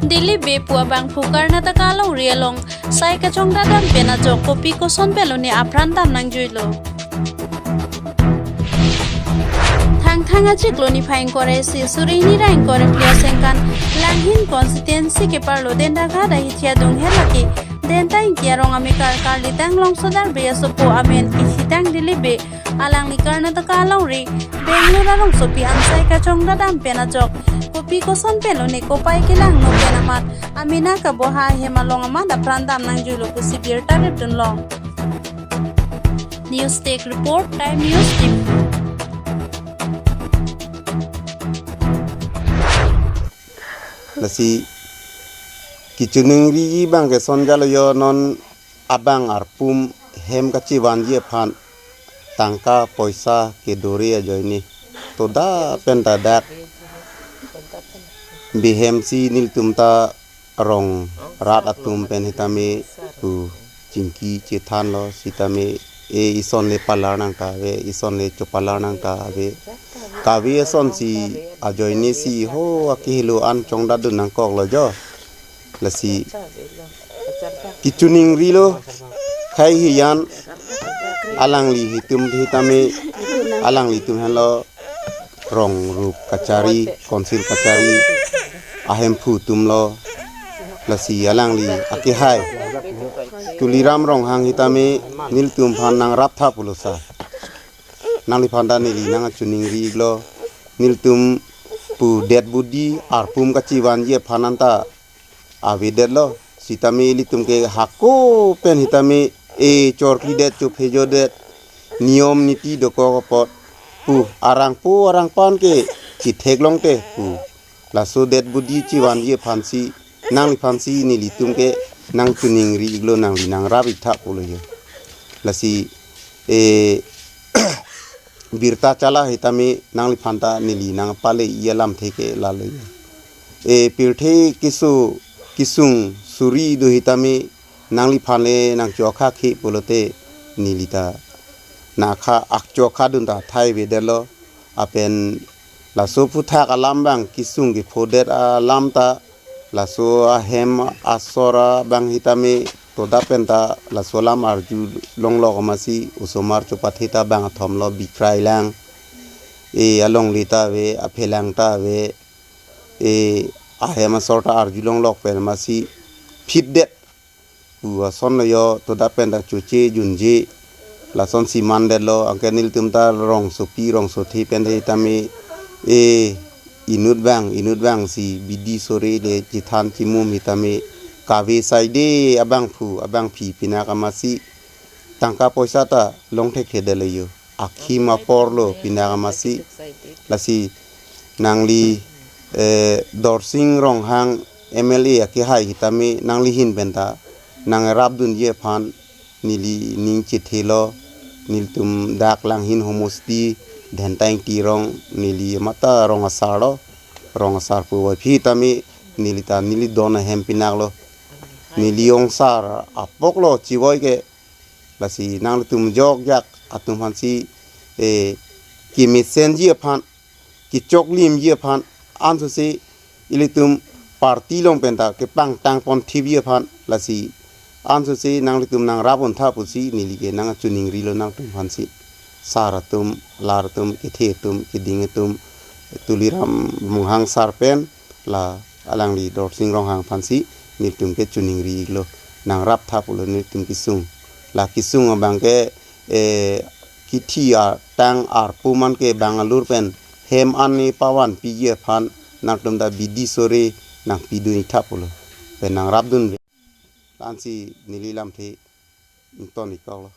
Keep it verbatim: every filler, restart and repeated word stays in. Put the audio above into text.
Dilip Bey pu abangphu Karnataka alongri along sai kachongdat dam pen ajok kopi koson pen lone apran dam nangjuilo. Thangthang achiklo niphai ingkoi ra isi suri hini ra ingkoi ra phli asengkan Langhin constituency keparlo Dendaghat ahithi adung her lake Denta Ingti arong amekar Karlitang Longsodar Bey asopo amen kisitang Dilip Bey, alangli Karnataka alongri Bangalore arongsopi an sai kachongdat dam pen ajok kopi koson pen lone kopai kelangno pen amat amena kaboha ahem along amat apran dam nangjuilo pusi birta ripdunlong. News Desk Report, Time News Diphu. Lasi kachiningri abang ke son jalo yo, non abang arpum hem kachivanji aphan tangka poisa kedore ajoine toda pen ta dak bihem si nelitum ta rong rat atum pen hitame pu chingki chethanlo sitame, e, ison le palar nangkave, ison le chopalar nangkave, kave asonsi ajoine si ho akehelo an chongdatdun nangkoklo jo. Lasi kachiningrilo khei hiyan alangli hitum hitame, alanglitum henlo rong rup kachari, council kachari ahemphu atumlo. Lasi alangli akehai Tuliram Ronghang hitame nelitum aphan nangraptha pulo sa. Nangliphan ta neli nangchiningri-iklo, nelitum pu dead body arpum kachivanji aphan anta avedetlo. Sitame ilitum ke hako pen hitame e chorklidet chophejodet niyom niti dokok apot pu arangpo arangpan ke chitheklongte pu. Laso dead body chivanji aphansi nangliphansi nelitum ke nangchiningri-iklo, nangli nangrap-iktha pulo yo. Lasi, e, birta chala hitame nangliphan ta neli nangpale-i alamthe ke lalo yo. E, pirthe keso kesung suri do hitame nangliphan le nangchokha khe pulote neli ta nakha akchokhadun ta thai avedetlo. Lapen laso aphuthak alam abang kesung kephodet alam ta laso ahem asor abang hitame toda pen ta laso alam arjulonglok amatsi osomar chopathe ta bang athomlo, bikrai lang, e, alongle ta ave, aphelang ta ave, e, ahem asor ta arjulonglok pen amatsi phitdet pu ason lo yo, toda pen ta choche junje lasonsi mandetlo. Anke nelitum ta rongsopi rongsothe pen hitame, e, inut abang inut abangsi bidi sore le chethan chimum hitame kave saide abangphu abangphi pinak amatsi tangka poisa ta longthekthedetlo yo. Akhim aporlo pinak amatsi. Lasi nangli, eh, Dorsing Ronghang M L A akehai hitame nangli ahin pen ta nangrapdunji aphan neli ning chethelo. Nelitum dak Langhin homosti Dhenta Ingti arong, neli amat ta rong asar lo, rong asar puvoiphit tame neli ta neli don ahem pinaklo. Neli ongsar apoklo chivoi ke. Lasi nanglitum jokjak atum aphansi, eh, kemesenji aphan, kechoklimji aphan, ansose ilitum party along pen ta kepangtangponthipji aphan, lasi ansose nanglitum nangrap-untha pusi neli ke nangchiningrilo nangtum aphansi. Sar atum, lar atum, kethe atum, keding atum, Tuliram Ronghang sar pen, la alangli Dorsing Ronghang aphansi nelitum ke chiningri-iklo, nangraptha pulo nelitum kesung. La kesung abang ke, eh, kithi atang arpu man ke Bangalore pen hem an ne pavanpiji aphan nangtum ta bidi sore nangpidun-iktha pulo. Pen nangrapdunve. La-ansi neli lamthe ington-ikkoklo.